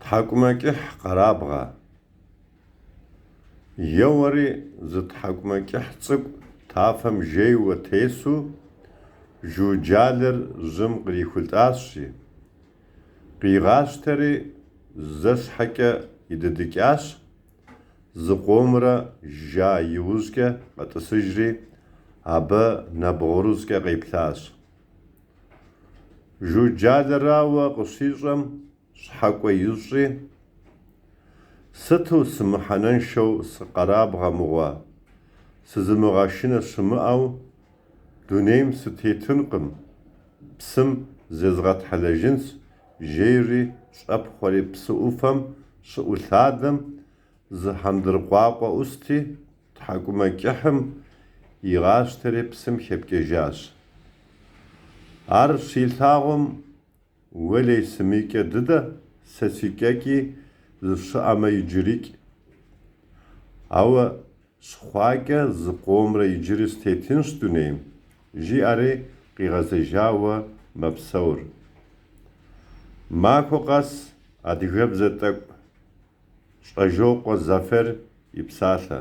Тхьэкӏумэкӏыхь къэрабгъэ. Еуэри зы тхьэкӏумэкӏыхь цӏыкӏу тафэм жейуэ тесу жьуджалэр жьым кърихулӏащ, жи. Къигъащтэри зэ щхьэкӏэ идыдыкӏащ, зыкъомрэ жа иужькӏэ къэтӏысыжри, абы нэбгъурузкӏэ къеплъащ. Жьуджалэрауэ къыщищӏэм, щхьэкӏуэ ищӏри, Сыту сымыхьэнэншэу сыкъэрабгъэ мыгъуэ, сызымыгъэшынэ щымыӏэу дунейм сытетынкъым, псым зезгъэтхьэлэжынщ, жери щӏэпхъуэри псы ӏуфэм щыӏулъадэм зы хьэндыркъуакъуэ ӏусти, тхьэкӏумэкӏыхьым игъащтэри псым хепкӏэжащ. Ар щилъагъум, Уэлей сымикӏэ дыдэ, сэ си кӏэкӏи зы щыӏэмэ иджырикӏ. Ауэ щыхъуакӏэ зыкъомрэ иджыри сытетынщ дунейм, жиӏэри къигъэзэжауэ мэпсэур. Махуэ къэс адыгэбзэ тӏэкӏу. Щӏэжокъуэ Зафер и псалъэ.